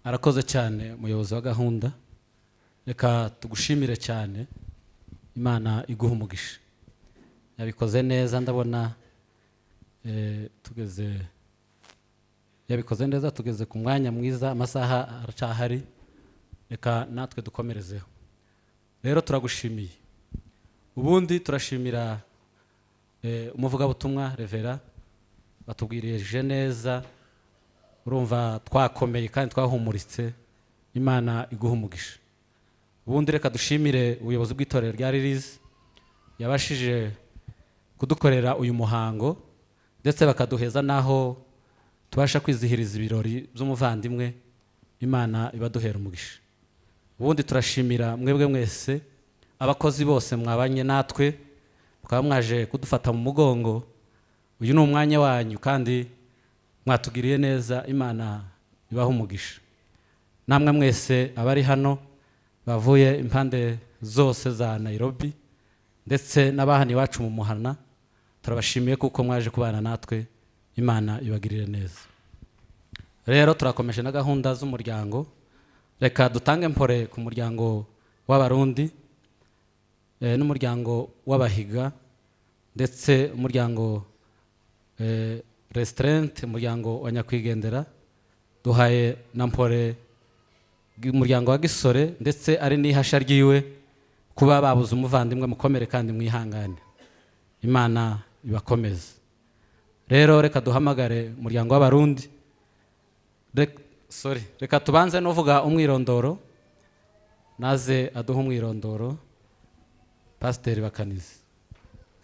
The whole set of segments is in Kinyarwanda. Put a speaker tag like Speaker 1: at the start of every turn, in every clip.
Speaker 1: Arakoze cyane umuyobozi wa gahunda. Reka tugushimire cyane, Imana iguha umugisha. Yabikoze neza, ndabona tugeze, yabikoze neza, tugeze ku mwanya mwiza, amasaha aracyahari, reka natwe dukomerezeho. Rero turagushimiye. Ubundi turashimira umuvugabutumwa Reverend, batubwirije neza, urumva twakomeye kandi twahumuritse. Imana iguha umugisha. Ubundi reka dushimire ubuyobozi bw'itorero rya Release yabashije kudukorera uyu muhango, ndetse bakaduheza n'aho tubasha kwizihiriza ibirori by'umuvandimwe. Imana ibaduhera umugisha. Ubundi turashimira mwebwe mwese abakozi bose mwabanye natwe, mukaba mwaje kudufata mu mugongo. Uyu ni umwanya wanyu kandi mwatugiriye neza, Imana ibahe umugisha. Namwe mwese abari hano bavuye impande zose za Nairobi, ndetse n'abahani iwacu mu muhana, turabashimiye kuko mwaje kubana natwe. Imana ibagirire neza. Rero turakomeje na gahunda z'umuryango. Reka dutange mpore ku muryango w'Abarundi, n'umuryango w'Abahiga, ndetse umuryango restaurant, umuryango wa nyakwigendera. Duhaye na mpore umuryango wa Gisore, ndetse ari n'ihasha ryiwe kuba babuze umuvandimwe. Mukomere kandi mwihangane, Imana ibakomeze. Rero reka duhamagare umuryango w'Abarundi. Sorry, reka tubanze n'uvuga umwirondoro, naze aduhe umwirondoro. Pasiteri Bakanizi,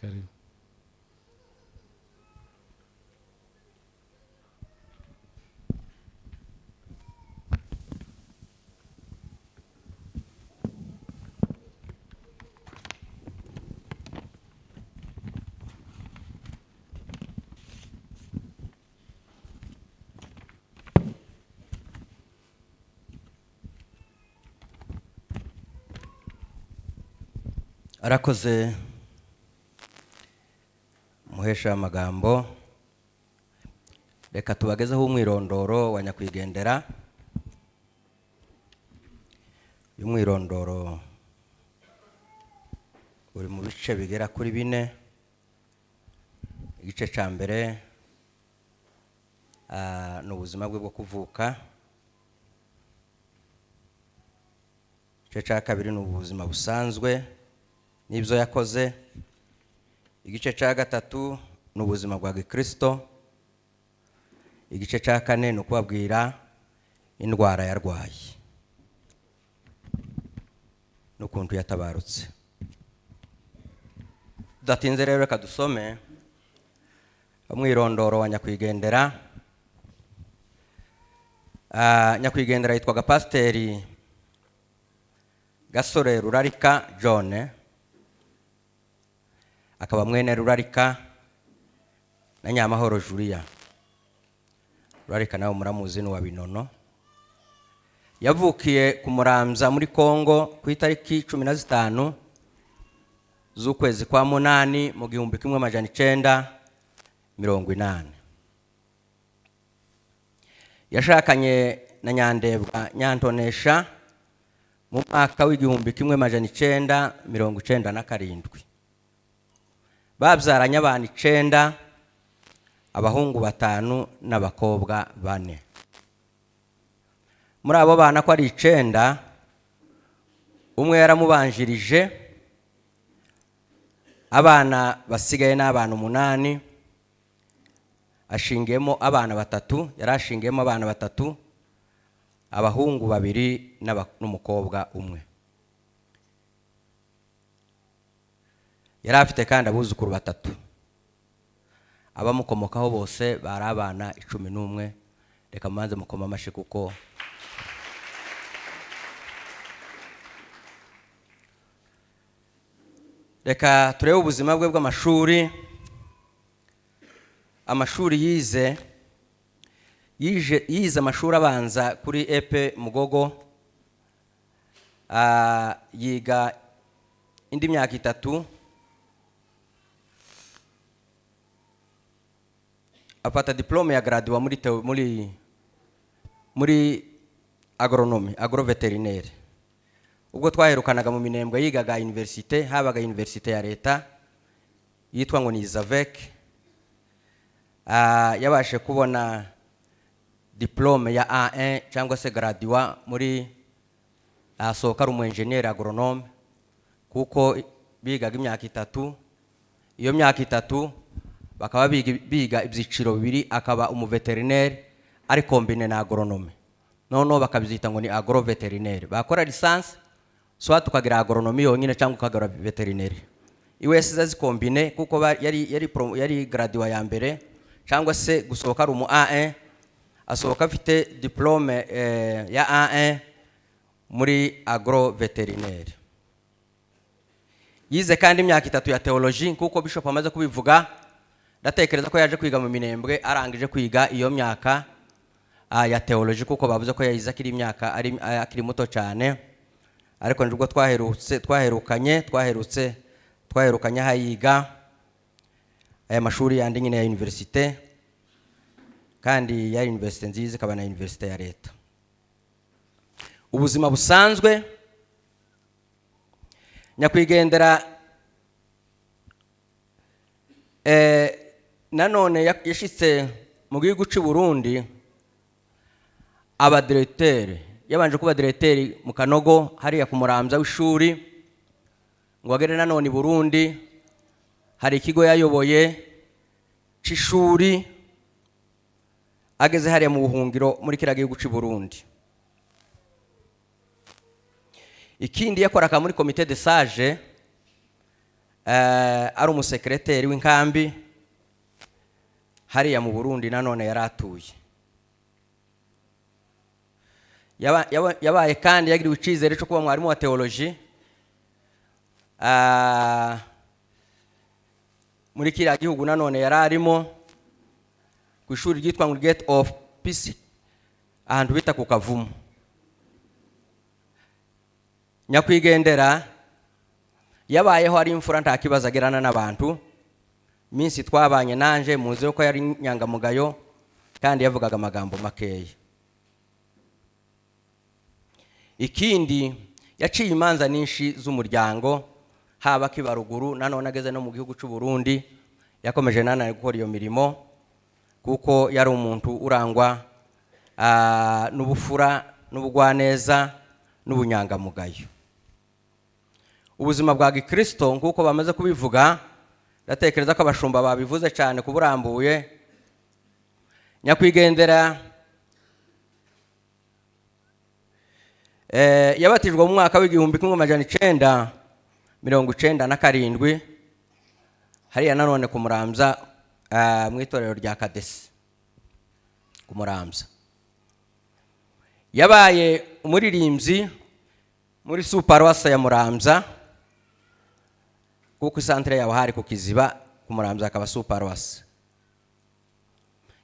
Speaker 1: karibu.
Speaker 2: Arakoze muhesha w'amagambo. Reka tubagezeho umwirondoro wa nyakwigendera. Uyu mwirondoro uri mu bice bigera kuri bine. Igice cya mbere ni ubuzima bwe bwo kuvuka. Igice cya kabiri ni ubuzima busanzwe n'ibyo yakoze. Igice cya gatatu ni ubuzima bwa gikristo. Igice cya kane ni ukubabwira indwara yarwaye n'ukuntu yatabarutse. Tudatinze rero, reka dusome umwirondoro wa nyakwigendera. Nyakwigendera yitwaga Pasiteri Gasore Rurarika John, akaba mwene Rurarika na Nyamahoro Julia. Rurarika nawe muramuzi, ni uwa Binono. Yavukiye ku Muramza muri Kongo ku itariki 15 z'ukwezi kwa munani mu 1980. Yashakanye na Nyandebwa Nyantonesha mu mwaka w'1997. Babyaranye abana 9, abahungu 5 n'abakobwa 4. Muri abo bana ko ari 9, umwe yaramubanjirije, abana basigaye n'abana 8, ashingiyemo abana 3, yari ashingiyemo abana 3, abahungu 2 n'umukobwa 1. Yari afite kandi abuzukuru 3. Abamukomokaho bose bari abana 11. Reka mubanze mukoma amashyi kuko reka turebe ubuzima bwe bw'amashuri. Amashuri yize, yize amashuri abanza kuri Epe Mugogo, yiga indi myaka 3, afata diplome ya graduate muri muri agronomie, agrovétérinaire. Ubwo twaherukanaga mu Minembwe yigaga université, habaga université ya leta yitwa ngo ni Isavec. Yabashe kubona diplôme ya A1 cyangwa se graduat muri, asohoka ari umu engineer agronome, kuko bigaga imyaka 3. Iyo myaka 3 bakaba biga ibyiciro bibiri, akaba umuveterineri ari combiné na agronome, noneho bakabyita ngo ni agrovétérinaire. Bakora licence, soit tukagira agronomie yonyine cyangwa ukagira vétérinaire. Iwe yasize azicombine kuko yari graduat ya mbere, cyangwa se gusohoka ari umu A1, asohoka afite diplôme ya A1 muri agrovétérinaire. Yize kandi imyaka 3 ya théologie, kuko bishop amaze kubivuga. Ndatekereza ko yaje kwiga mu Minembwe arangije kwiga iyo myaka ya théologie, kuko bavuze ko yayize akiri imyaka ari akiri muto cyane. Ariko nibwo twaherutse twaherukanye twaherutse twaherukanye aho yiga aya mashuri yandi nyine ya université, kandi yari université nziza, ikaba na université ya leta. Ubuzima busanzwe, nyakwigendera nanone yashitse mu gihugu cy'u Burundi aba directeur. Yabanje kuba directeur mu Kanogo hariya ku Muramvya w'ishuri, ngo agere nanone i Burundi hari ikigo yayoboye c'ishuri, ageze hariya mu buhungiro muri kiriya gihugu cy'u Burundi. Ikindi, yakoraga muri comité de sage, ari umusekreteri w'inkambi hariya mu Burundi nanone yari atuye. Yabaye kandi yagiriwe icyizere cyo kuba mwarimu wa théologie muri kiriya gihugu nanone yari arimo, ku ishuri ryitwa ngo Gate of Peace, ahantu bita ku Kavumu. Nyakwigendera yabayeho ari imfura, nta kibazo agirana n'abantu. Iminsi twabanye nanje muzi ko yari inyangamugayo kandi yavugaga amagambo makeya. Ikindi, yaciye imanza nyinshi z'umuryango, haba kibaruguru, nanone ageze no mu gihugu cy'u Burundi yakomeje nanone gukora iyo mirimo, kuko yari umuntu urangwa n'ubufura n'ubugwaneza n'ubunyangamugayo. Ubuzima bwa gikristo, nk'uko bamaze kubivuga, ndatekereza ko abashumba babivuze cyane kuburambuye. Nyakwigendera yabatijwe mu mwaka w'1997 hariya nanone ku Muramvya, mu itorero rya Kadesi ku Muramvya. Yabaye umuririmbyi muri sous-paroisse ya Muramvya, kuko isantere yaho hari ku Kiziba, ku Muramvya akaba sous-paroisse.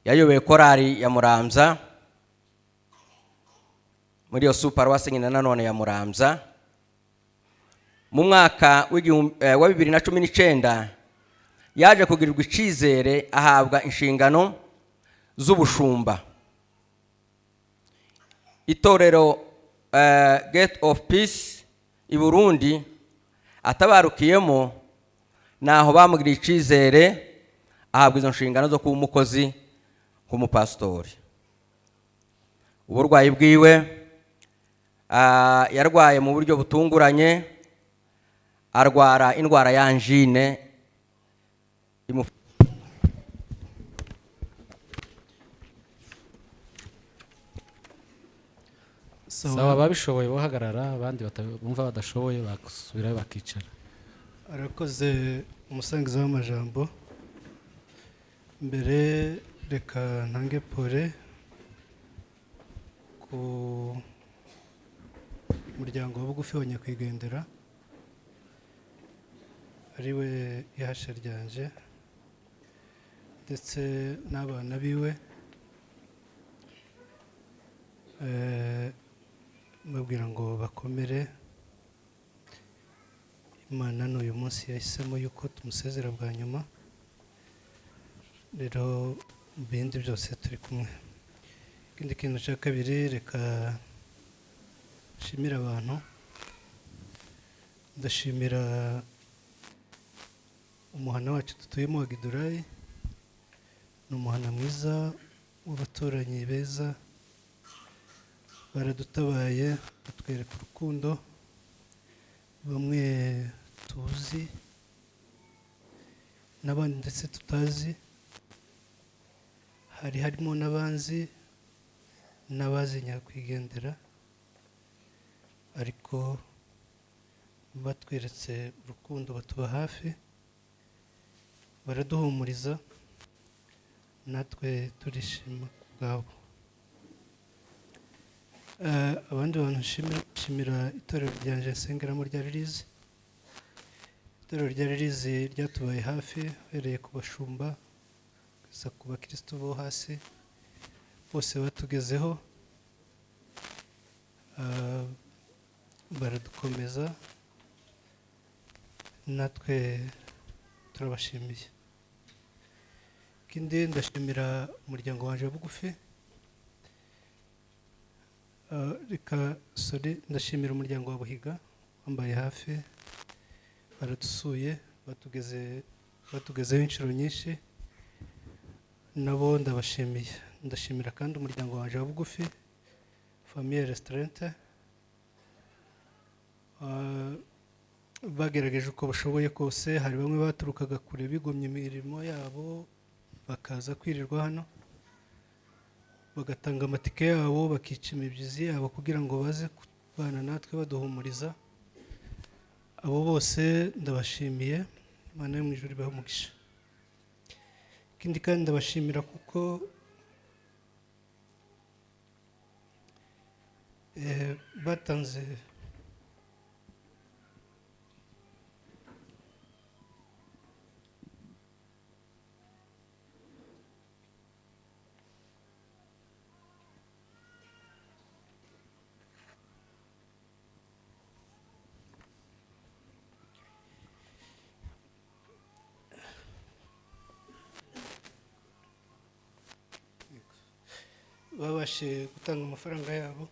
Speaker 2: Yayoboye korali ya Muramvya muri iyo sous-paroisse nyine nanone ya Muramvya. Mu mwaka wa 2019 yaje kugirirwa icyizere, ahabwa inshingano z'ubushumba itorero Gate of Peace i Burundi atabarukiyemo. Naho bamugiriye icyizere, ahabwa izo nshingano zo kuba umukozi nk'umupasitori. Uburwayi bwiwe, yarwaye mu buryo butunguranye, arwara indwara ya angine.
Speaker 1: Sawa, ababishoboye bahagarara, abandi bumva badashoboye basubirayo bakicara.
Speaker 3: Arakoze umusangiza w'amajambo. Mbere reka ntange pole ku muryango wa bugufi wa nyakwigendera, ariwe ihasha ryanje, ndetse n'abana biwe. Mbabwira ngo bakomere. Imana n'uyu munsi yahisemo yuko tumusezera bwa nyuma, rero mu bindi byose turi kumwe. Ikindi kintu cya kabiri, reka Nshimira abantu, ndashimira umuhana wacu dutuyemo wa Gidurayi. Ni umuhana mwiza w'abaturanyi beza, baradutabaye batwereka urukundo, bamwe tuzi n'abandi ndetse tutazi. Hari harimo n'abanzi n'abazi nyakwigendera, ariko batweretse urukundo, batuba hafi, baraduhumuriza, natwe turishima ku bwabo. Abandi bantu nshimira itorero ryanjye nsengeramo rya Ririzi. Itorero rya Ririzi ryatubaye hafi, uhereye ku bashumba kugeza ku bakristo bo hasi, bose batugezeho, baradukomeza, natwe turabashimiye. Ikindi ndashimira umuryango wanjye wa bugufi. Reka sorry, ndashimira umuryango wa Buhiga wambaye hafi, baradusuye, batugezeho inshuro nyinshi, nabo ndabashimiye. Ndashimira kandi umuryango wanjye wa bugufi, famille restaurante, bagerageje uko bashoboye kose. Hari bamwe baturukaga kure bigomye imirimo yabo bakaza kwirirwa hano, bagatanga amatike yabo, bakica imibyizi yabo kugira ngo baze kubana natwe baduhumuriza. Abo bose ndabashimiye, Imana yo mu ijuru ibahe umugisha. Ikindi kandi ndabashimira kuko batanze babashe gutanga amafaranga yabo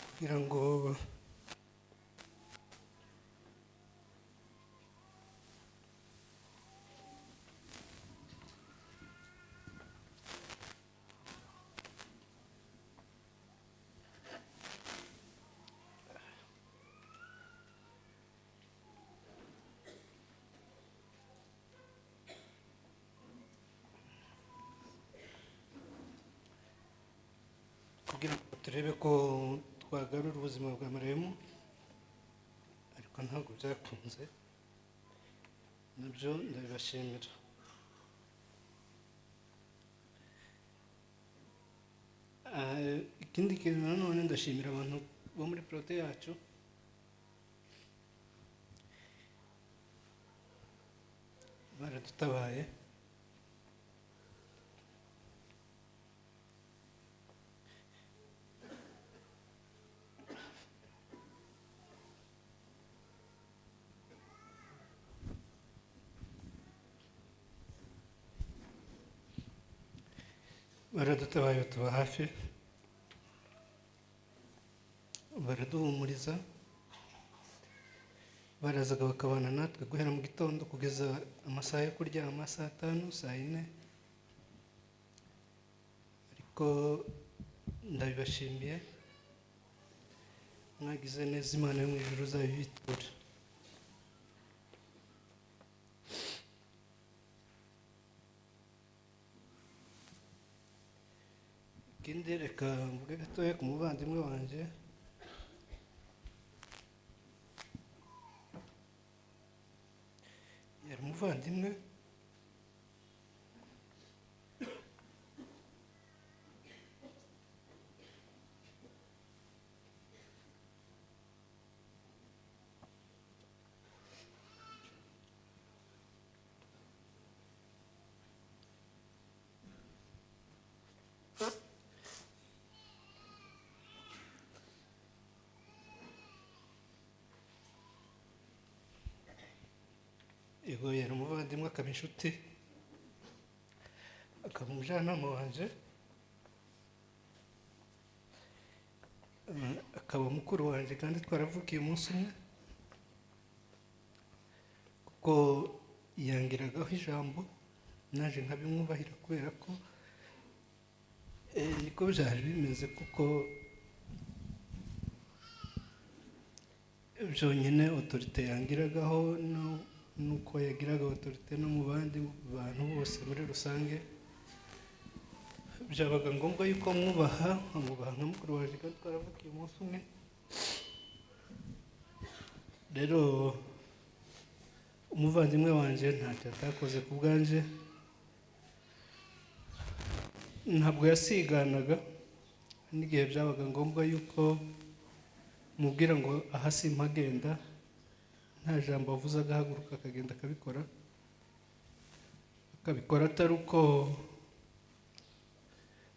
Speaker 3: kugira ngo turebe ko twagarura ubuzima bwa Maremu, ariko ntabwo byakunze, nabyo ndabibashimira. Ikindi kintu nanone ndashimira abantu bo muri prote yacu, baradutabaye. Baradutabaye, batuba hafi, baraduhumuriza, barazaga bakabana natwe guhera mu gitondo kugeza amasaha yo kuryama, saa 5, saa 4. Ariko ndabibashimiye, mwagize neza, Imana yo mu ijuru izabibitura. Ikindi reka mvuge gatoya ku muvandimwe wanjye. Yari umuvandimwe Yego, yari umuvandimwe, akaba inshuti, akaba umujyanama wanjye. Akaba mukuru wanjye kandi twaravukiye umunsi umwe, kuko yangiragaho ijambo naje nkabimwubahira, kubera ko niko byari bimeze, kuko byonyine autorité yangiragaho nuko yagiraga autorité no mu bandi bantu bose muri rusange, byabaga ngombwa yuko mwubaha, nkamwubaha nka mukuru wanjye kandi twaravukiye umunsi umwe. Rero umuvandimwe wanjye ntacyo atakoze ku bwanje, ntabwo yasiganaga, n'igihe byabaga ngombwa yuko mubwira ngo aha simpagenda, nta jambo avuze agahaguruka akagenda akabikora, akabikora atari uko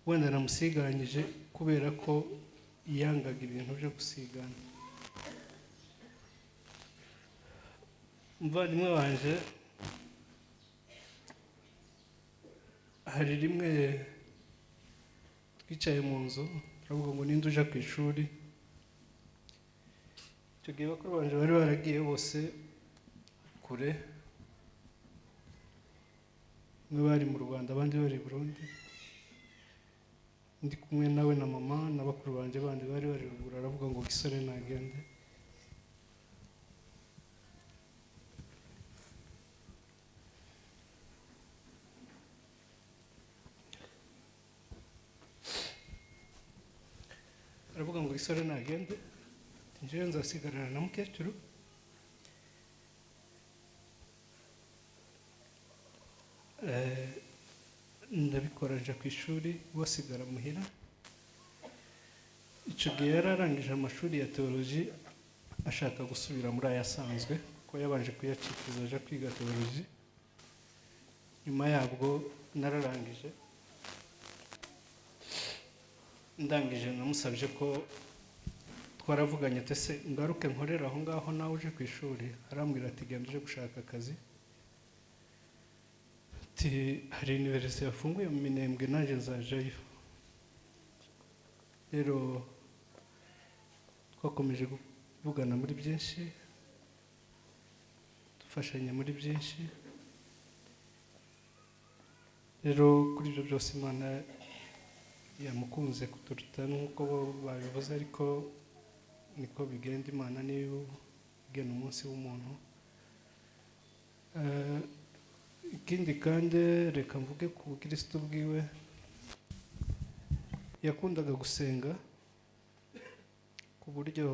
Speaker 3: wenda namusiganyije, kubera ko yangaga ibintu byo gusigana. Umuvandimwe wanjye hari rimwe twicaye mu nzu turavuga ngo ninde uja ku ishuri. Icyo gihe bakuru banje bari baragiye bose kure, bamwe bari mu Rwanda abandi bari i Burundi, ndi kumwe nawe na mama na bakuru banje bandi bari bari ruguru. Aravuga ngo Gisore nagende. Aravuga ngo Gisore nagende, njyewe nzasigarana na mukecuru. Ndabikora nja ku ishuri, wasigara muhira. Icyo gihe yari arangije amashuri ya teoloji, ashaka gusubira muri aya asanzwe, kuko yabanje kuyacikiza aja kwiga teoloji. Nyuma yabwo nararangije, ndangije namusabye ko twaravuganye ati ese ngaruke nkorera aho ngaho nawe uje ku ishuri. Arambwira ati genda uje gushaka akazi, ati hari universite yafunguye mu Minembwe nanjye nzajayo. Rero twakomeje kuvugana muri byinshi, dufashanya muri byinshi. Rero kuri ibyo byose Imana yamukunze kuturuta nk'uko bo babivuze, ariko niko bigenda, Imana niyo igena umunsi w'umuntu. Ikindi kandi reka mvuge ku bukristo bwiwe, yakundaga gusenga ku buryo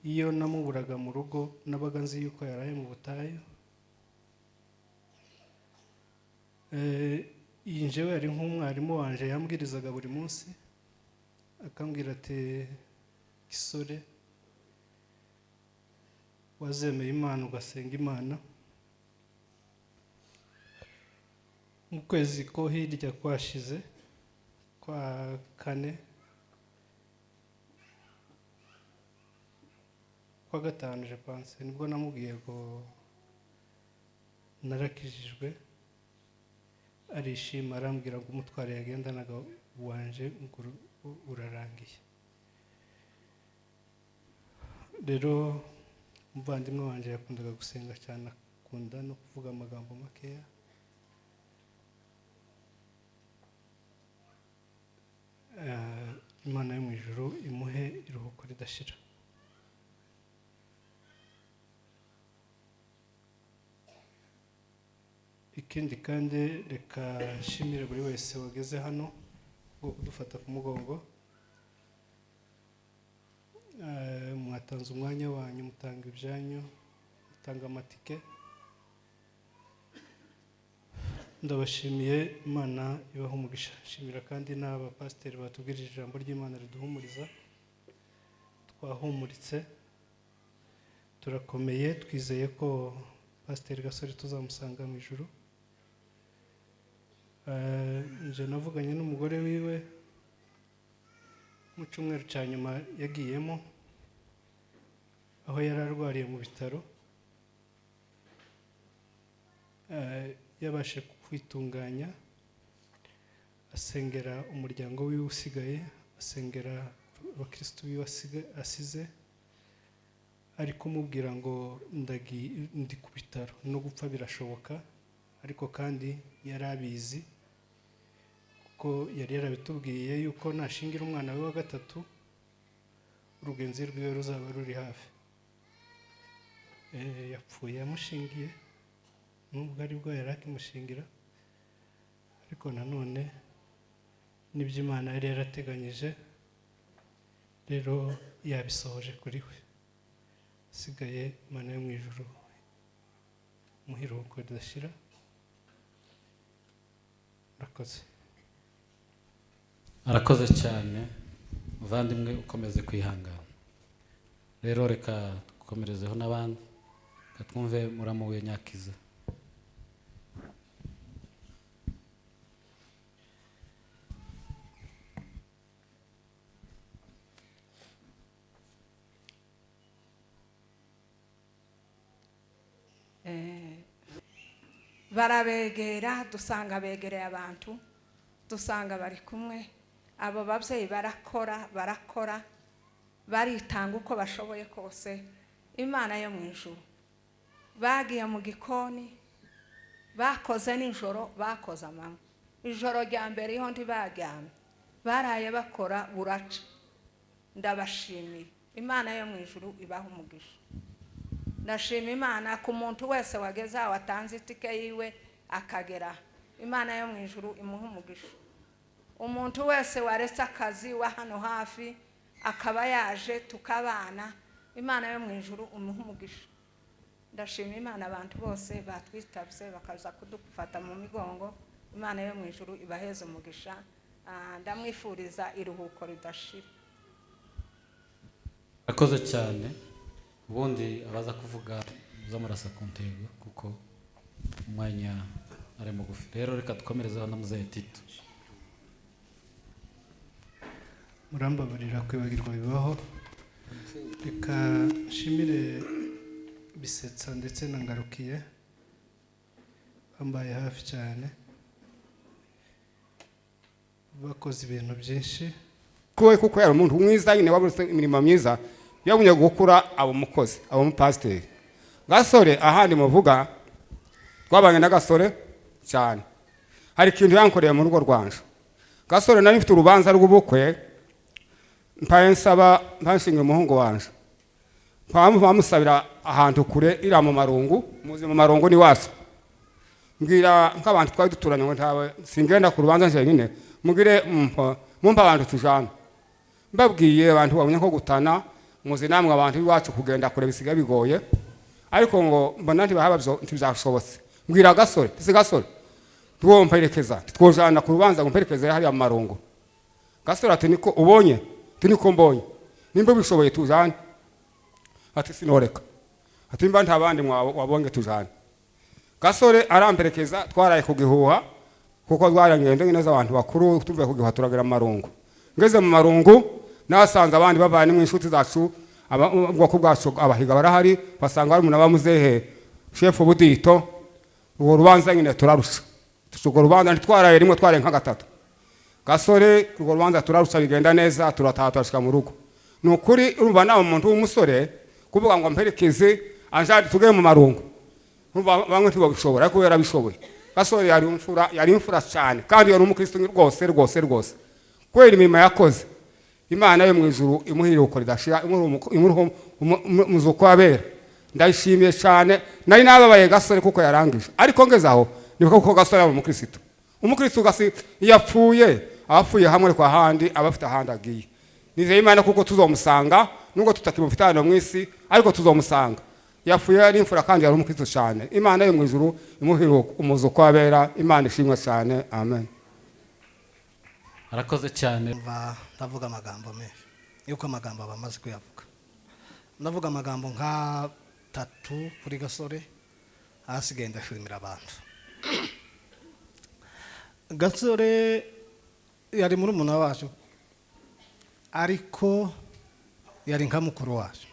Speaker 3: iyo namuburaga mu rugo nabaga nzi yuko yaraye mu butayu. Iyi njyewe yari nk'umwarimu wanje, yambwirizaga buri munsi akambwira ati Gisore wazemeye Imana ugasenga Imana. Mu kwezi ko hirya kwashize kwa kane kwa gatanu je pense, nibwo namubwiye ngo narakijijwe, arishima arambwira ngo umutware yagendanaga wanje ngo urarangiye. Rero umuvandimwe wanje yakundaga gusenga cyane, akunda no kuvuga amagambo makeya. Imana yo mu ijuru imuhe iruhuko ridashira. Ikindi kandi reka nshimire buri wese wageze hano bwo kudufata ku mugongo. Mwatanze umwanya wanyu, mutanga ibyanyu, mutanga amatike, ndabashimiye. Imana ibahe umugisha. Nshimira kandi n'abapasiteri batubwirije ijambo ry'Imana riduhumuriza, twahumuritse, turakomeye, twizeye ko Pasiteri Gasore tuzamusanga mu ijuru. Nje navuganye n'umugore wiwe mu cyumweru cya nyuma yagiyemo, aho yari arwariye mu bitaro. Yabashe kwitunganya, asengera umuryango wiwe usigaye, Asengera abakirisitu biwe asize, ari kumubwira ngo ndi ku bitaro no gupfa birashoboka, ariko kandi yari abizi kuko yari yarabitubwiye yuko nashingira umwana we wa gatatu urugenzi rwiwe ruzaba ruri hafi. Yapfuye yamushingiye, nubwo aribwo yari akimushingira, ariko nanone n'ibyo Imana yari yarateganyije rero yabisohoje kuri we. Asigaye Imana yo mu ijuru muhiruko ridashira. Murakoze.
Speaker 1: Arakoze cyane muvandimwe, ukomeze kwihangana. Rero reka dukomerezeho n'abandi, reka twumve muramu we Nyakiza.
Speaker 4: Barabegera, dusanga begereye abantu, dusanga bari kumwe. Abo babyeyi barakora, barakora, baritanga uko bashoboye kose. Imana yo mu ijuru, bagiye mu gikoni, bakoze nijoro, bakoze amanywa. Ijoro rya mbere iyo ntibaryamye, baraye bakora buraca. Ndabashimiye, Imana yo mu ijuru ibaha umugisha. Ndashima Imana ku muntu wese wageze aho watanze itike yiwe akagera. Imana yo mu ijuru imuha umugisha. Umuntu wese waretse akazi wa hano hafi akaba yaje tukabana, Imana yo mu ijuru imuha umugisha. Ndashima Imana abantu bose batwitabye bakaza kudufata mu migongo. Imana yo mu ijuru ibaheze umugisha. Ndamwifuriza iruhuko ridashira.
Speaker 1: Arakoze cyane. Ubundi abaza kuvuga murasa ku ntego kuko umwanya ari mugufi. Rero reka dukomerezeho na Muzehe Tito.
Speaker 3: Murambabarira kwibagirwa bibaho. Reka nshimire Bisetsa ndetse na Ngarukiye bambaye hafi cyane, bakoze ibintu byinshi.
Speaker 5: Kuko yari umuntu mwiza nyine, wabuze imirimo myiza, yabonye gukura abo mukozi, abo mupasiteri. Gasore ahandi muvuga twabanye na Gasore cyane. Hari ikintu yankoreye mu rugo rwanje. Gasore nari mfite urubanza rw'ubukwe, mpaye nsaba mpanshinga umuhungu wanje, bamusabira ahantu kure ira mu marungu, muzi mu marungu ni waso. Mbwira nk'abantu twari duturanye ngo ntawe singenda ku rubanza nje nyine, mugire mumpa abantu tujana. Mbabwiye abantu babonye ko gutana, muzi namwe abantu iwacu kugenda kure bisiga bigoye, ariko ngo mbona ntibahabavyo ntibizashobotse. Mbwira Gasore, tisi Gasore twomperekeza, twojana ku rubanza ngo mperekeze hariya mu marungu. Gasore ati niko ubonye, ati niko mbonye, nimba bishoboye tujane. Ati sinoreka, ati mba nta bandi wabonye tujane. Gasore aramperekeza, twaraye ku gihuha kuko twarangende nyine z'abantu bakuru, tuvuye ku gihuha turagera mu marungu. Ngeze mu marungu nasanze abandi bavanye mu inshuti zacu, ubwoko bwacu abahiga barahari, basanga hari umuntu abamuzehe chef Budito. Uwo rubanza nyine turarusha, tusugo rubanza ntitwaraye rimwe, twaraye nka gatatu. Gasore urwo rubanza turarusha bigenda neza, turataha turashika mu rugo. Ni ukuri urumva nawe umuntu w'umusore kuvuga ngo mperekeze anjari tuge mu marungu, urumva bamwe ntibabishobora, ariko yarabishoboye. Gasore yari imfura, yari imfura cyane, kandi yari umukristo rwose rwose rwose. Kubera imirimo yakoze, Imana yo mu ijuru imuhiruko ridashira, imuha umuzuko w'abera. Ndayishimiye cyane. Nari nababaye Gasore kuko yarangije, ariko ngeze aho nibuka kuko Gasore ari umukristo. Umukristo gasi yapfuye, abapfuye hamwe kwa handi, abafite ahandi agiye. Nizeye Imana kuko tuzomusanga, nubwo tutakimufite hano mu isi, ariko tuzomusanga. Yapfuye ari imfura kandi yari umukristo cyane. Imana yo mu ijuru imuhiruko umuzuko w'abera. Imana ishimwe cyane. Amen.
Speaker 1: Arakoze cyane.
Speaker 6: Ndavuga amagambo menshi, yuko amagambo abamaze kuyavuga. Ndavuga amagambo nka tatu kuri Gasore, ahasigaye ndashimira abantu. Gasore yari murumuna wacu, ariko yari nka mukuru wacu.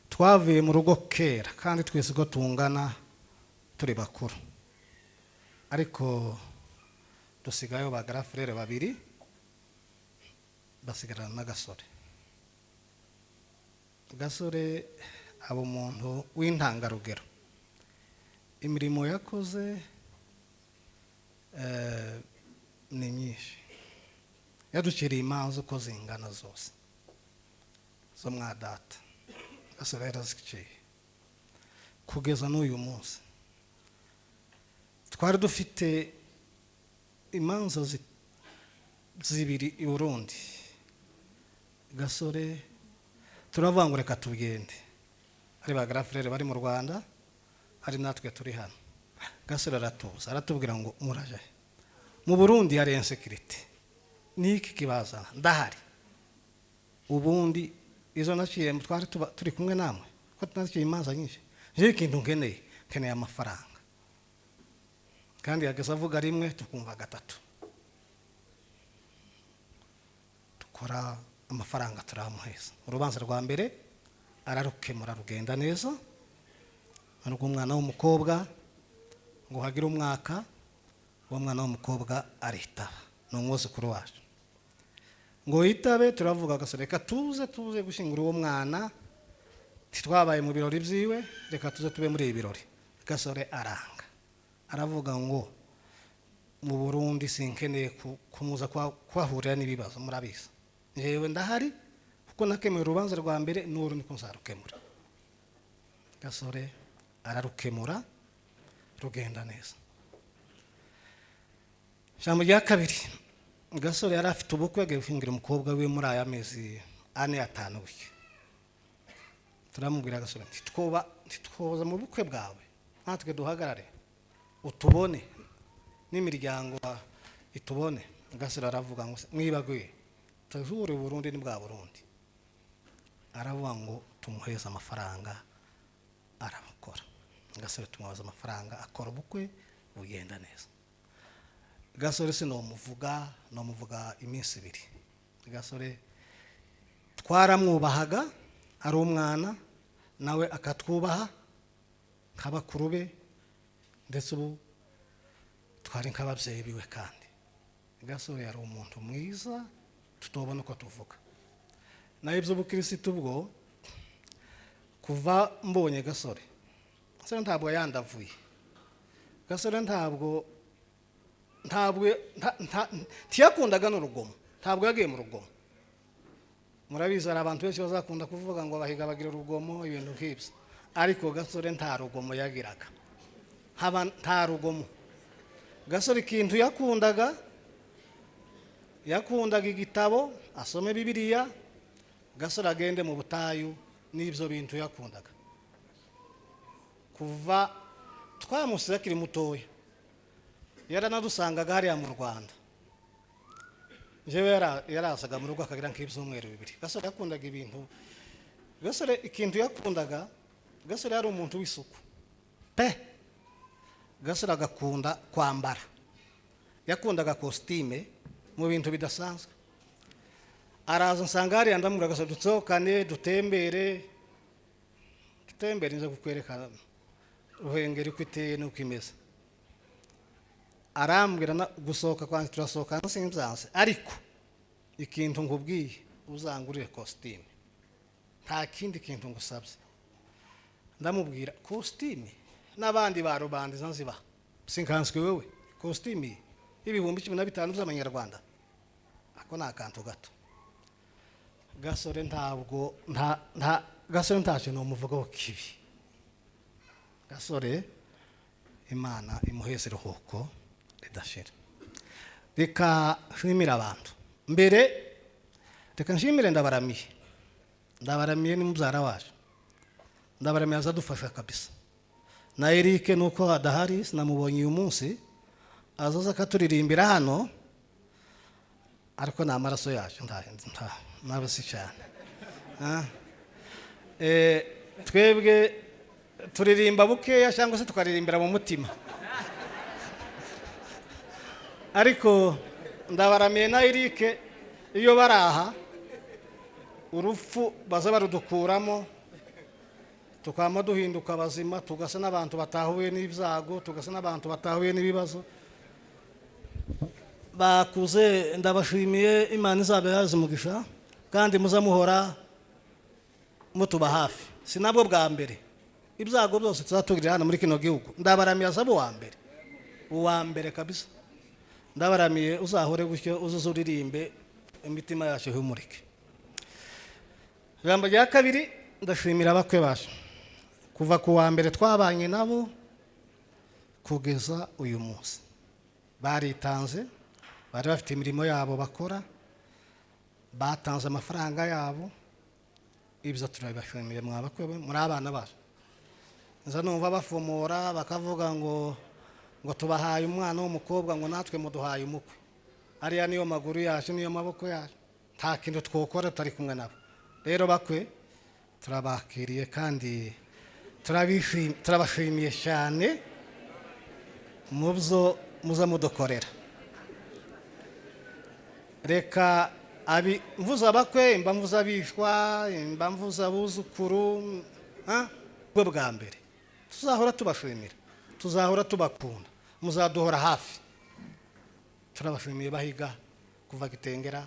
Speaker 6: Twavuye mu rugo kera kandi twese uko tungana turi bakuru, ariko dusigayo ba grand frère babiri. Basigarana na Gasore. Gasore aba umuntu w'intangarugero. Imirimo yakoze ni myinshi. Yaduciriye imanza uko zingana zose zo mwa data. Gasore yaraziciye kugeza n'uyu munsi. Twari dufite imanza zibiri i Burundi. Gasore turavuga ngo reka tugende, ari ba grand frère bari mu Rwanda, ari natwe turi hano. Gasore aratuza, aratubwira ngo muraje mu Burundi hari insécurité, niki kibazana? Ndahari. Ubundi izo naciye twari turi kumwe namwe ko tunaciye imanza nyinshi. Jewe ikintu nkeneye, nkeneye amafaranga. Kandi yageze avuga rimwe tukumva gatatu. Dukora amafaranga turamuheza. Urubanza rwa mbere ararukemura rugenda neza, rw'umwana w'umukobwa. Ngo hagire umwaka, uwo mwana w'umukobwa aritaba, ni umwuzukuru wacu. Ngo yitabe, turavuga Gasore reka tuze gushyingura uwo mwana, ntitwabaye mu birori byiwe, reka tuze tube muri ibi birori. Gasore aranga, aravuga ngo mu Burundi sinkeneye kumuza kuhahurira n'ibibazo, murabizi njyewe ndahari kuko nakemuye urubanza rwa mbere, n'uru niko nzarukemura. Gasore ararukemura rugenda neza. Ijambo rya kabiri, Gasore yari afite ubukwe, agiye gushyingira umukobwa we muri aya mezi 4, 5 gutya. Turamubwira Gasore ntitwoba ntitwoza mu bukwe bwawe natwe duhagarare utubone n'imiryango itubone? Gasore aravuga ngo mwibagiwe tuzure Burundi ni bwa Burundi. Aravuga ngo tumuheze amafaranga arabukora. Gasore tumubaza amafaranga, akora ubukwe bugenda neza. Gasore sinomuvuga, nomuvuga iminsi 2. Gasore twaramwubahaga ari umwana, nawe akatwubaha nk'abakuru be, ndetse ubu twari nk'ababyeyi biwe. Kandi Gasore yari umuntu mwiza tutobona uko tuvuga. Naho iby'ubukirisitu bwo, kuva mbonye Gasore, Gasore ntabwo yandavuye. Gasore ntabwo ntiyakundaga n'urugomo, ntabwo yagiye mu rugomo. Murabizi hari abantu benshi bazakunda kuvuga ngo abahiga bagira urugomo, ibintu nk'ibyo, ariko Gasore nta rugomo yagiraga, haba nta rugomo. Gasore ikintu yakundaga, yakundaga igitabo, asome Bibiliya. Gasore agende mu butayu, n'ibyo bintu yakundaga. Kuva twamusize akiri mutoya, yaranadusangaga hariya mu Rwanda. Njyewe yarazaga mu rugo akagira nk'ibyumweru 2. Gasore yakundaga ibintu. Gasore ikintu yakundaga, Gasore yari umuntu w'isuku pe. Gasore agakunda kwambara, yakundaga kositime mu bintu bidasanzwe. Araza nsanga hariya, ndamubwira Gasore dusohokane, dutembere, dutembere, nza kukwereka Ruhengeri uko iteye n'uko imeze. Arambwira gusohoka kwanjye turasohoka sinzanse, ariko ikintu nkubwiye, uzangurire kositime, nta kindi kintu ngusabye. Ndamubwira kositime n'abandi ba rubanda nzibaha, sinkanswe wewe kositime y'15,000 by'amanyarwanda, ako ni akantu gato. Gasore ntabwo nta nta Gasore ntacyo nomuvugaho kibi. Gasore Imana imuheze iruhuko ridashira. Reka nshimire abantu. Mbere reka nshimire Ndabaramiye. Ndabaramiye ni mubyara wacu. Ndabaramiye azadufasha kabisa, na Eric nuko adahari, sinamubonye uyu munsi, azaza akaturirimbira hano, ariko ni amaraso yacu, nta nawe si cyane. Twebwe turirimba bukeya cyangwa se tukaririmbira mu mutima, ariko Ndabaramiye na Eric iyo baraha urupfu baza barudukuramo, tukaba duhinduka bazima, tugasa n'abantu batahuye n'ibyago, tugasa n'abantu batahuye n'ibibazo. Bakuze, ndabashimiye. Imana izabahaze umugisha kandi muza muhora mutuba hafi. Si nabwo bwa mbere, ibyago byose tuzatugirira hano muri kino gihugu. Ndabaramiye, azaba uwa mbere, uwa mbere kabisa. Ndabaramiye, uzahore gutyo, uzuze uririmbe, imitima yacu ihumurike. Ijambo rya kabiri, ndashimira abakwe bacu. Kuva ku wa mbere twabanye nabo kugeza uyu munsi, baritanze. Bari bafite imirimo yabo bakora, batanze amafaranga yabo. Ibyo turabibashimiye. Mwabakwe muri abana bacu. Nza numva bafomora bakavuga ngo tubahaye umwana w'umukobwa, ngo natwe muduhaye umukwe. Ariya niyo maguru yacu, niyo maboko yacu. Nta kintu twokora tutari kumwe nabo. Rero bakwe, turabakiriye kandi turabashimiye cyane mu byo muza mudukorera. Reka abi mvuze abakwe, mba mvuze abishwa, mba mvuze abuzukuru. Bwo bwa mbere tuzahora tubashimira, tuzahora tubakunda, muzaduhora hafi. Turabashimiye bahiga kuva Gitengera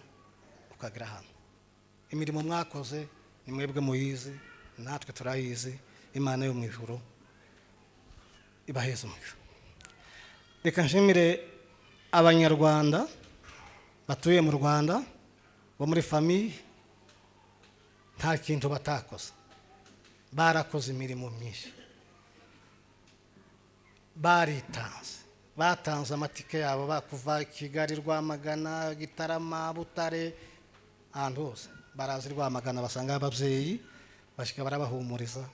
Speaker 6: ukagera hano. Imirimo mwakoze ni mwebwe muyizi, natwe turayizi. Imana yo mu ijuru ibaheze umugisha. Reka nshimire Abanyarwanda batuye mu Rwanda bo muri famille. Nta kintu batakoze, barakoze imirimo myinshi, baritanze, batanze amatike yabo bakuva Kigali, Rwamagana, Gitarama, Butare, ahantu hose barazi. Rwamagana basanga ababyeyi bashyika, barabahumuriza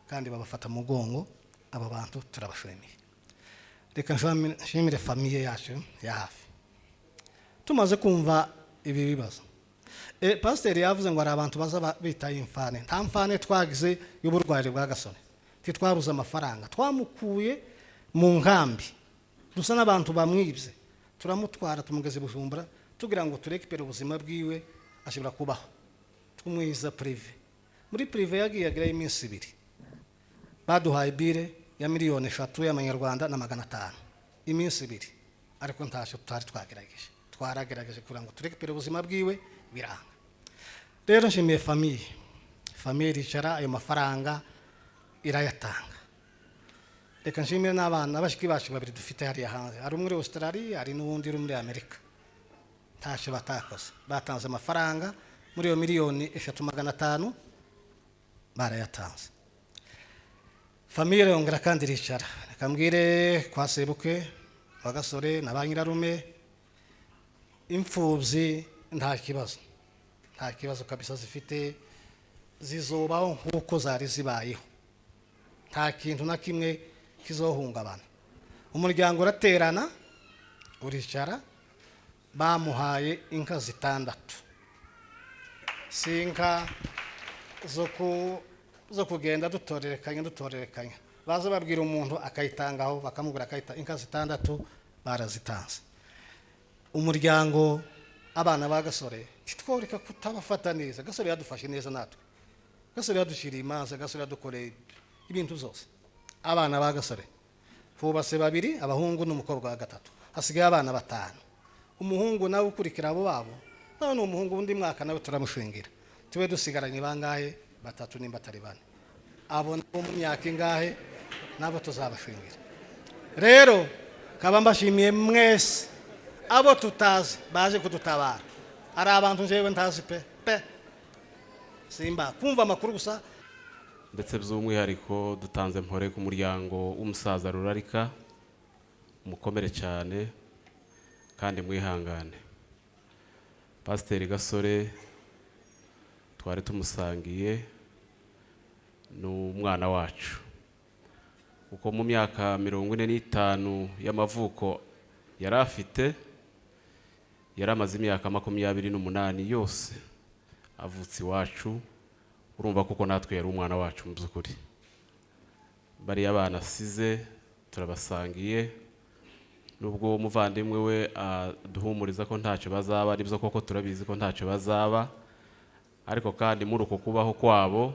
Speaker 6: kandi babafata mu mugongo. Abo bantu turabashimiye. Reka nshimire famille yacu ya hafi. Tumaze kumva ibi bibazo, pasiteri yavuze ngo hari abantu baza bitaye imfane. Nta mfane twagize y'uburwayi bwa Gasore. Ntitwabuze amafaranga. Twamukuye mu nkambi dusa n'abantu bamwibye, turamutwara, tumugeze Bujumbura tugira ngo turekipere ubuzima bwiwe, ashobora kubaho. Tumwiza privé, muri privé yagiye agerayo iminsi 2, baduhaye bill ya miliyoni 3 y'amanyarwanda na 500, iminsi 2. Ariko ntacyo tutari twagerageje. Twaragerageje kugira ngo turekipere ubuzima bwiwe, biranga. Rero nshimiye famille. Famille iricara, ayo mafaranga irayatanga. Reka nshimire n'abana bashiki bacu babiri dufite hariya hanze. Hari umwe muri Australia, hari n'uwundi uri muri Amerika. Ntacyo batakoze, batanze amafaranga muri iyo miliyoni 3 500, barayatanze. Famille yongera kandi iricara. Reka mbwire kwa sebukwe wa Gasore na ba nyirarume, imfubyi nta kibazo, nta kibazo kabisa zifite. Zizobaho nk'uko zari zibayeho, nta kintu na kimwe kizohungabana. Umuryango uraterana, uricara, bamuhaye inka zitandatu. Si inka zo kugenda dutorerekanya dutorerekanya, baza babwira umuntu akayitangaho, bakamubwira akayita. Inka zitandatu barazitanze. Umuryango, abana ba Gasore, titworeka kutabafata neza. Gasore yadufashe neza natwe, Gasore yaduciriye imanza, Gasore yadukoreye ibintu zose. Abana ba Gasore hubatse babiri, abahungu n'umukobwa wa gatatu, hasigaye abana batanu. Umuhungu nawe ukurikira abo babo nawe ni umuhungu, undi mwaka nawe turamushingira, tube dusigaranye bangahe? Batatu nimba atari bane. Abo nabo mu myaka ingahe nabo tuzabashingira. Rero kaba mbashimiye mwese, abo tutazi baje kudutabara. Hari abantu njyewe ntazi pe pe, simba kumva amakuru gusa.
Speaker 7: Ndetse by'umwihariko dutanze mpore ku muryango w'umusaza Rurarika. Mukomere cyane kandi mwihangane. Pasiteri Gasore twari tumusangiye, ni umwana wacu, kuko mu myaka 45 y'amavuko yari afite, yari amaze imyaka 28 yose avutse iwacu. Urumva kuko natwe yari umwana wacu mu by'ukuri. Bariya bana asize turabasangiye, nubwo umuvandimwe we aduhumuriza ko ntacyo bazaba, aribyo koko turabizi ko ntacyo bazaba, ariko kandi muri uko kubaho kwabo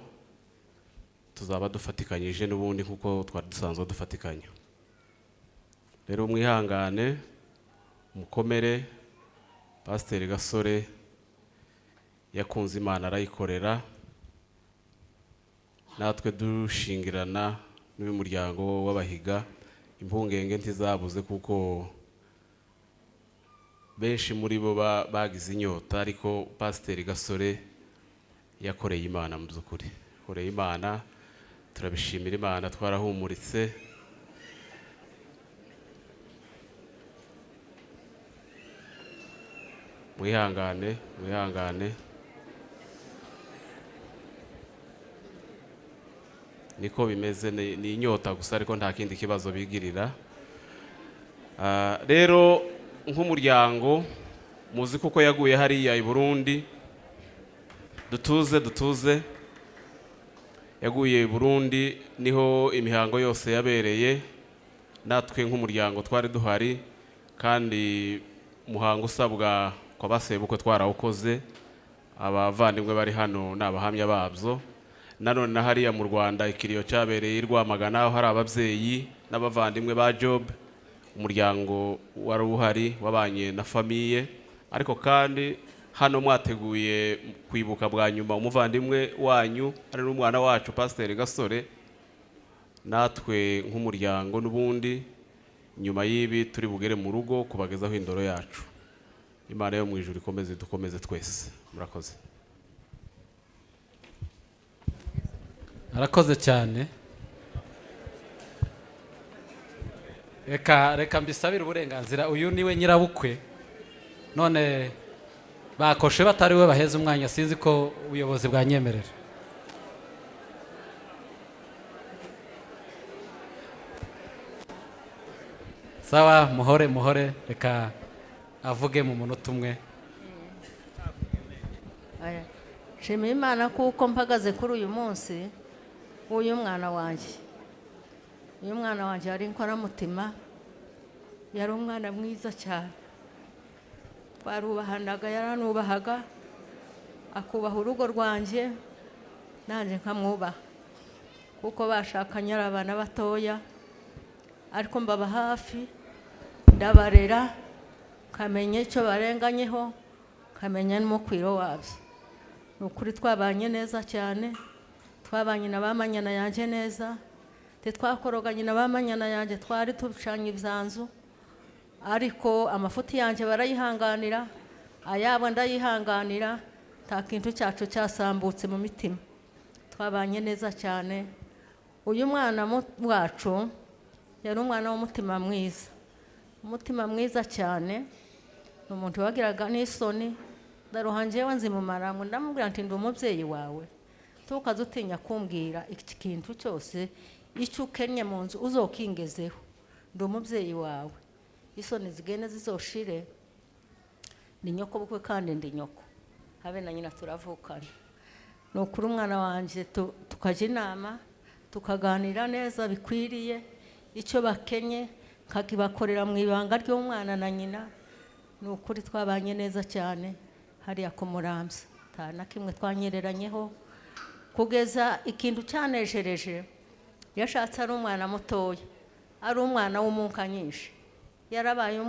Speaker 7: tuzaba dufatikanyije n'ubundi nk'uko twari dusanzwe dufatikanya. Rero mwihangane, mukomere. Pasiteri Gasore yakunze Imana arayikorera, natwe dushingirana n'uyu muryango w'Abahiga, impungenge ntizabuze kuko benshi muri bo bagize inyota, ariko Pasiteri Gasore yakoreye Imana mu by'ukuri, yakoreye Imana, turabishimira Imana, twarahumuritse. Mwihangane, mwihangane, niko bimeze, ni inyota gusa, ariko nta kindi kibazo bigirira. Rero nk'umuryango muzi kuko yaguye hariya i Burundi, dutuze dutuze, yaguye i Burundi niho imihango yose yabereye, natwe nk'umuryango twari duhari, kandi umuhango usabwa kwa basebukwe twarawukoze, abavandimwe bari hano ni abahamya babyo. Nanone na hariya mu Rwanda ikiriyo cyabereye i Rwamagana, aho hari ababyeyi n'abavandimwe ba Job, umuryango wari uhari wabanye na famiye. Ariko kandi hano mwateguye kwibuka bwa nyuma umuvandimwe wanyu ari n'umwana wacu Pasiteri Gasore, natwe nk'umuryango n'ubundi nyuma y'ibi turi bugere mu rugo kubagezaho indoro yacu. Imana yo mu ijuru ikomeze dukomeze twese. Murakoze.
Speaker 1: Arakoze cyane. Reka mbisabire uburenganzira, uyu niwe nyirabukwe, none bakoshe batari we baheze umwanya, sinzi ko ubuyobozi bwanyemerera. Sawa, muhore muhore, reka avuge mu munota umwe.
Speaker 8: Nshimiye Imana kuko mpagaze kuri uyu munsi w'uyu mwana wanjye. Uyu mwana wanjye yari inkoramutima, yari umwana mwiza cyane, twarubahanaga, yaranubahaga, akubaha urugo rwanjye nanjye nkamwubaha, kuko bashakanye ari abana batoya, ariko mbaba hafi, ndabarera, nkamenya icyo barenganyeho, nkamenya n'umukwiro wabyo. Ni ukuri twabanye neza cyane, twabanye na ba manyana yanjye neza, ntitwakoroganye na ba manyana yanjye, twari ducanye ibyanzu, ariko amafuti yanjye barayihanganira, ayabo ndayihanganira, nta kintu cyacu cyasambutse mu mitima, twabanye neza cyane. Uyu mwana wacu yari umwana w'umutima mwiza, umutima mwiza cyane, ni umuntu wagiraga n'isoni. Ndaruha njyewe nzimumara, ngo ndamubwira nti ndi umubyeyi wawe, tukaze utinya kumbwira iki kintu cyose, icyo ukennye mu nzu uzokingezeho, ndi umubyeyi wawe, isoni zigende zizoshire, ni nyoko bukwe kandi ndi nyoko, habe na nyina turavukana. Ni ukuri umwana wanjye tukajya inama, tukaganira neza bikwiriye, icyo bakenye nkakibakorera mu ibanga ry'umwana na nyina. Ni ukuri twabanye neza cyane hariya ku Muramvya, nta na kimwe twanyereranyeho, kugeza ikintu cyanejereje, yashatse ari umwana mutoya, ari umwana w'umunka nyinshi, yarabaye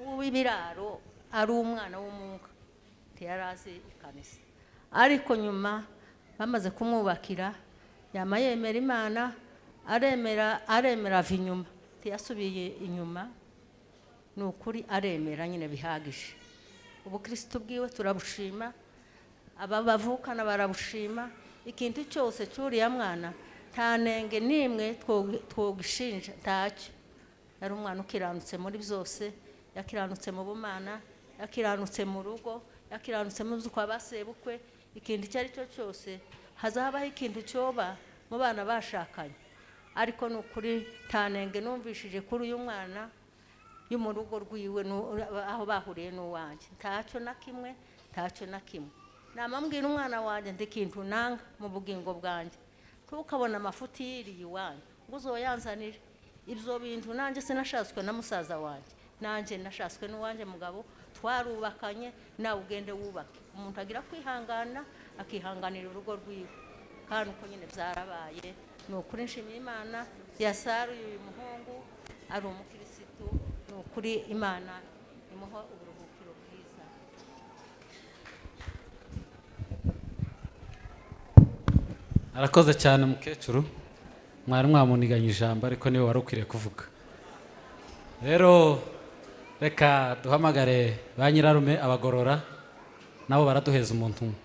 Speaker 8: uw'ibiraro, ari umwana w'umunka, ntiyarazi ikanisa. Ariko nyuma bamaze kumwubakira, yama yemera Imana, aremera ava inyuma, ntiyasubiye inyuma, ni ukuri aremera nyine bihagije. Ubukristo bwiwe turabushima, aba bavukana barabushima, ikintu cyose cyuriya mwana nta nenge n'imwe twogishinja, ntacyo. Yari umwana ukiranutse muri byose, yakiranutse mu bumana, yakiranutse mu rugo, yakiranutse mu kwa basebukwe, ikintu icyo ari cyo cyose hazabaho ikintu cyoba mu bana bashakanye. Ariko ni ukuri nta nenge numvishije kuri uyu mwana yo mu rugo rwiwe, aho bahuriye n'uwanjye, ntacyo na kimwe, ntacyo na kimwe. Namambwira umwana wanjye ndi kintu nanga mu bugingo bwanjye, ntukabona amafuti yiriye iwanyu ngo uzoyanzanire ibyo bintu. Nanjye sinashatswe na musaza wanjye, nanjye nashatswe n'uwanjye mugabo, twarubakanye, nawe ugende wubake. Umuntu agira kwihangana, akihanganira urugo rwiwe, kandi uko nyine byarabaye. Ni ukuri nshimiye Imana yasaruye uyu muhungu ari umukirisitu, ni ukuri Imana imuha uburuhukiro.
Speaker 1: Arakoze cyane mukecuru, mwari mwamuniganye ijambo, ariko niwe wari ukwiriye kuvuga. Rero reka duhamagare ba nyirarume abagorora, nabo baraduheza umuntu umwe.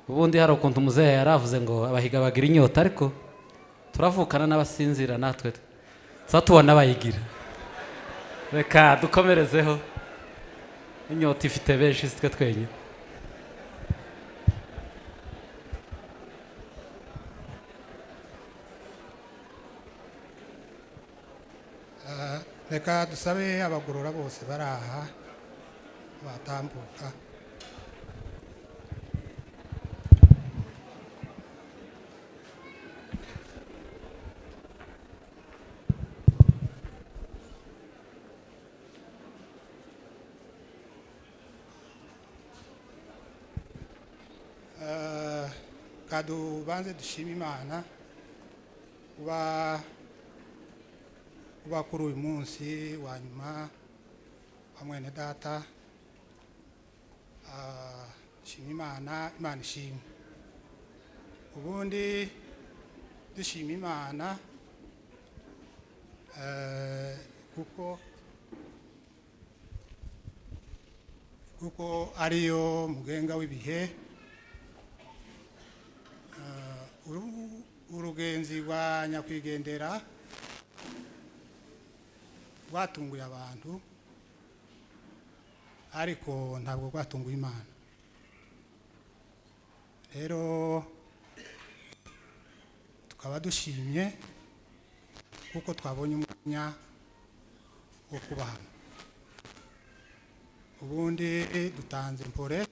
Speaker 1: Ubundi hari ukuntu muzehe yaravuze ngo abahiga bagira inyota, ariko turavukana n'abasinzira, natwe tuba tubona bayigira. Reka dukomerezeho, inyota ifite benshi, si twe twenyine.
Speaker 9: Reka dusabe abagorora bose bari aha batambuka. Kadubanze dushima Imana uba kuri uyu munsi wa nyuma wa mwene data. Dushima Imana, Imana ishimwe. Ubundi dushima Imana kuko ariyo mugenga w'ibihe. Urugenzi rwa nyakwigendera rwatunguye abantu, ariko ntabwo rwatunguye Imana. Rero tukaba dushimye kuko twabonye umwanya wo kuba hano. Ubundi dutanze mpore,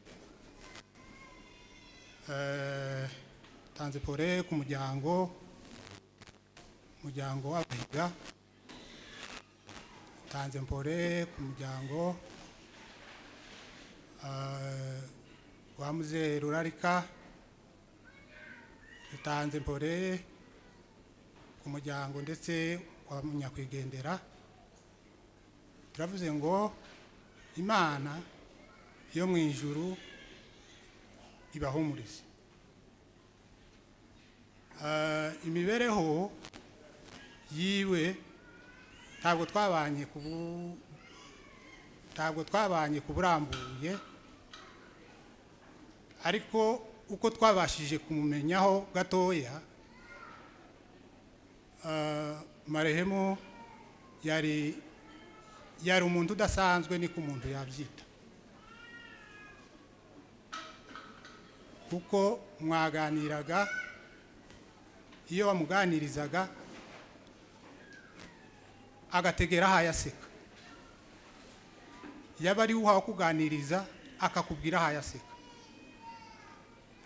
Speaker 9: dutanze pore ku muryango w'abahiga, dutanze mpore ku muryango wa Muzehe Rurarika, dutanze mpore ku muryango ndetse wa nyakwigendera. Turavuze ngo Imana yo mu ijuru ibahumurize. Imibereho yiwe ntabwo twabanye ku burambuye, ariko uko twabashije kumumenyaho gatoya, marehemu yari umuntu udasanzwe, niko umuntu yabyita, kuko mwaganiraga, iyo wamuganirizaga agategera aho ayaseka, yaba ari uhawe kuganiriza akakubwira aho ayaseka.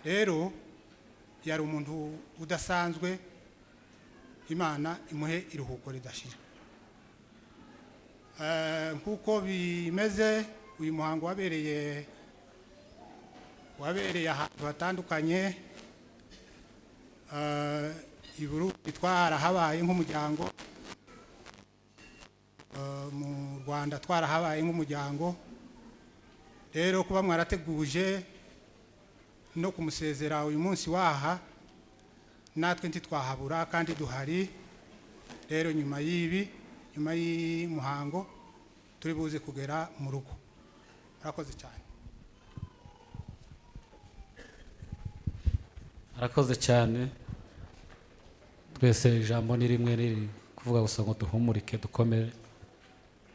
Speaker 9: Rero yari umuntu udasanzwe, Imana imuhe iruhuko ridashira. Nkuko bimeze, uyu muhango wabereye ahantu hatandukanye. I Burundi twarahabaye nk'umuryango, mu Rwanda twarahabaye nk'umuryango. Rero kuba mwarateguje no kumusezera uyu munsi waha, natwe ntitwahabura kandi duhari. Rero nyuma y'ibi, nyuma y'umuhango, turi buze kugera mu rugo. Murakoze cyane.
Speaker 1: Arakoze cyane. Twese ijambo ni rimwe, riri kuvuga gusa ngo duhumurike, dukomere.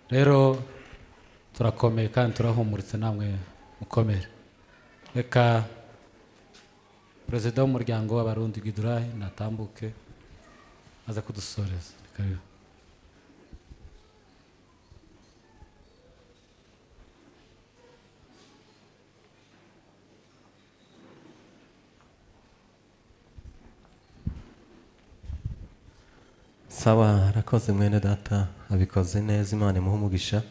Speaker 1: Rero turakomeye kandi turahumuritse, namwe mukomere. Reka perezida w'umuryango w'Abarundi Gidurayi natambuke aza kudusoreza. Karibu.
Speaker 10: Sawa, arakoze mwene data, abikoze neza, Imana imuhe umugisha.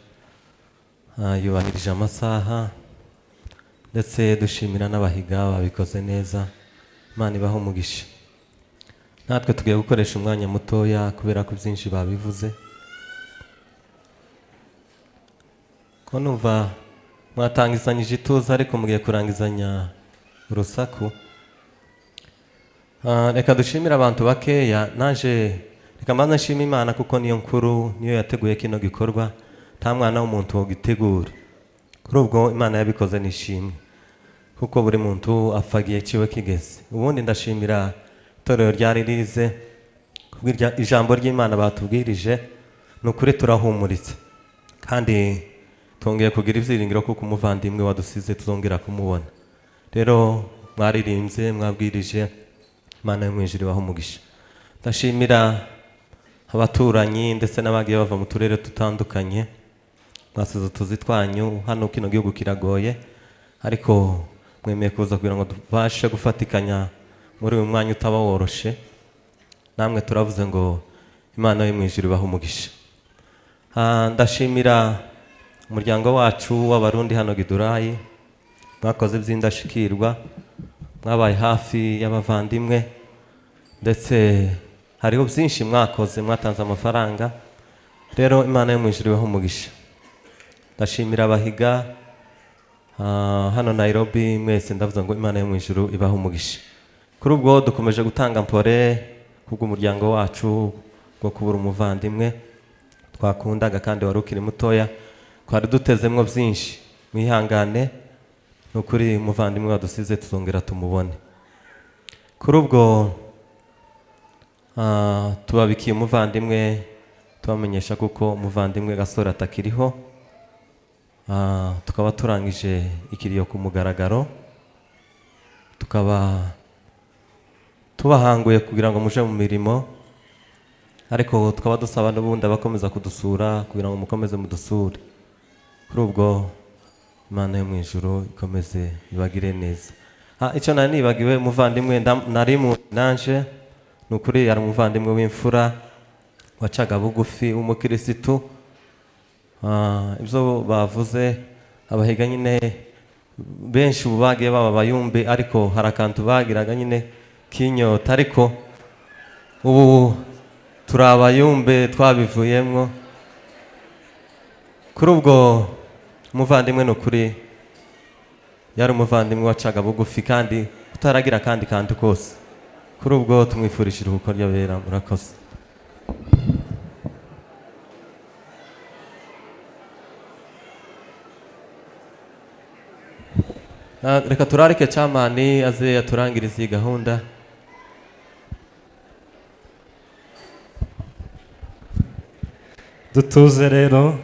Speaker 10: Yubahirije amasaha, ndetse dushimira n'abahiga babikoze neza, Imana ibahe umugisha. Natwe tugiye gukoresha umwanya mutoya kubera ko byinshi babivuze. Ko numva mwatangizanyije ituze, ariko mugiye kurangizanya urusaku. Reka dushimire abantu bakeya. Naje reka mbanze nshima Imana, kuko niyo nkuru, niyo yateguye kino gikorwa, nta mwana w'umuntu wogitegura. Kuri ubwo Imana yabikoze nishimwe, kuko buri muntu apfa igihe ciwe kigeze. Ubundi ndashimira itorero rya Ririze kubw'irya ijambo ry'Imana batubwirije. Ni ukuri turahumuritse kandi twongeye kugira ibyiringiro, kuko umuvandimwe wadusize tuzongera kumubona. Rero mwaririmbye, mwabwirije, Imana yo mu ijuru ibahe umugisha. Ndashimira abaturanyi ndetse n'abagiye bava mu turere dutandukanye, mwasize utuzi twanyu hano. Kino gihugu kiragoye, ariko mwemeye kuza kugira ngo tubashe gufatikanya muri uyu mwanya utaba woroshe. Namwe turavuze ngo Imana yo mu ijuru ibahe umugisha. Ndashimira umuryango wacu w'Abarundi hano Gidurayi, mwakoze iby'indashyikirwa, mwabaye hafi y'abavandimwe, ndetse hariho byinshi mwakoze, mwatanze amafaranga. Rero Imana yo mu ijuru ibahe umugisha. Ndashimira abahiga hano Nairobi mwese, ndavuze ngo Imana yo mu ijuru ibahe umugisha. Kuri ubwo dukomeje gutanga mpore kubw'umuryango wacu bwo kubura umuvandimwe twakundaga kandi wari ukiri mutoya, twari dutezemwo byinshi. Mwihangane, ni ukuri umuvandimwe wadusize tuzongera tumubone. Kuri ubwo tubabikiye umuvandimwe, tubamenyesha kuko umuvandimwe Gasore atakiriho. Tukaba turangije ikiriyo ku mugaragaro, tukaba tubahanguye kugira ngo muje mu mirimo, ariko tukaba dusaba n'ubundi abakomeza kudusura kugira ngo mukomeze mudusure. Kuri ubwo Imana yo mu ijuru ikomeze ibagire neza. Icyo nari nibagiwe, umuvandimwe nari mu nanje, ni ukuri yari umuvandimwe w'imfura wacaga bugufi w'umukirisitu. Ibyo bavuze abahiga nyine benshi ubu bagiye baba abayumbe, ariko hari akantu bagiraga nyine k'inyota, ariko ubu turi abayumbe twabivuyemwo. Kuri ubwo umuvandimwe ni ukuri yari umuvandimwe wacaga bugufi kandi utaragira akandi kantu kose. Kuri ubwo tumwifurije iruhuko ry'abera. Murakoze. Reka turarike camani aze aturangirize iyi gahunda.
Speaker 11: Dutuze rero,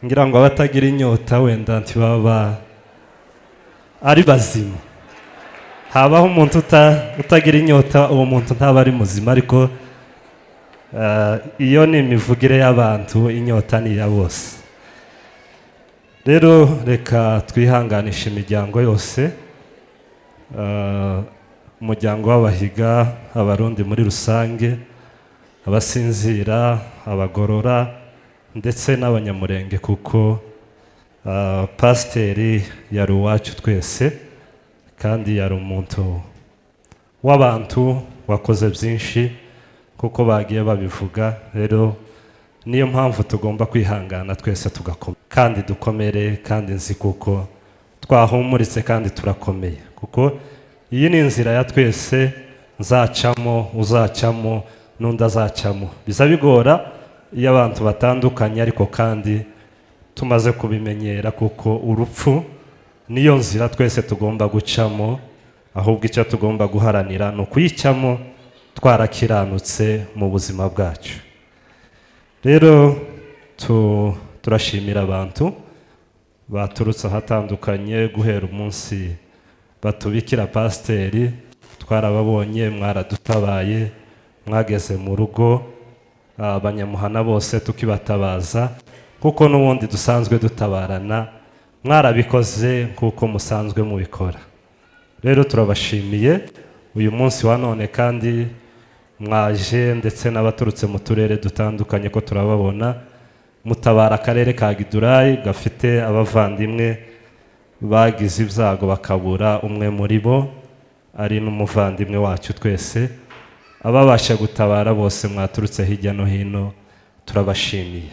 Speaker 11: ngira ngo abatagira inyota wenda ntibaba ari bazima. Habaho umuntu utagira inyota, uwo muntu ntaba ari muzima, ariko iyo ni imivugire y'abantu, inyota ni iya bose. Rero reka twihanganishe imiryango yose, umuryango w'abahiga, Abarundi muri rusange, abasinzira, abagorora ndetse n'Abanyamurenge, kuko pasiteri yari uwacu twese kandi yari umuntu w'abantu wakoze byinshi kuko bagiye babivuga. Rero niyo mpamvu tugomba kwihangana twese tugakomera kandi dukomere, kandi nzi kuko twahumuritse kandi turakomeye, kuko iyi ni inzira ya twese, nzacamo, uzacamo, n'undi azacamo. Biza bigora iyo abantu batandukanye, ariko kandi tumaze kubimenyera, kuko urupfu niyo nzira twese tugomba gucamo. Ahubwo icyo tugomba guharanira ni ukuyicamo twarakiranutse mu buzima bwacu. Rero turashimira abantu baturutse ahatandukanye guhera umunsi batubikira pasiteri, twarababonye, mwaradutabaye, mwageze mu rugo, abanyamuhana bose tukibatabaza, kuko n'ubundi dusanzwe dutabarana, mwarabikoze kuko musanzwe mubikora. Rero turabashimiye uyu munsi wa none, kandi mwaje ndetse n'abaturutse mu turere dutandukanye ko turababona, mutabara akarere ka Gidurayi gafite abavandimwe bagize ibyago bakabura umwe muri bo, ari n'umuvandimwe wacu twese. Ababasha gutabara bose mwaturutse hirya no hino turabashimiye.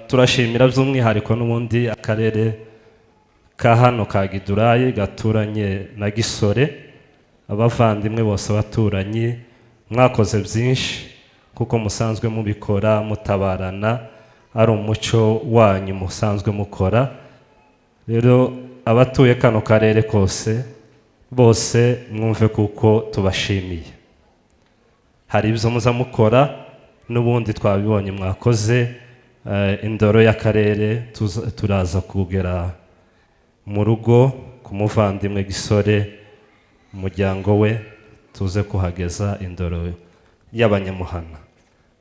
Speaker 11: Turashimira by'umwihariko n'ubundi akarere ka hano ka Gidurayi gaturanye na Gisore. Abavandimwe bose, abaturanyi, mwakoze byinshi kuko musanzwe mubikora, mutabarana, ari umuco wanyu musanzwe mukora. Rero abatuye kano karere kose bose mwumve kuko tubashimiye. Hari ibyo muza mukora n'ubundi twabibonye mwakoze. Indoro y'akarere turaza kugera mu rugo ku muvandimwe Gisore, umuryango we, tuze kuhageza indoro y'abanyamuhana.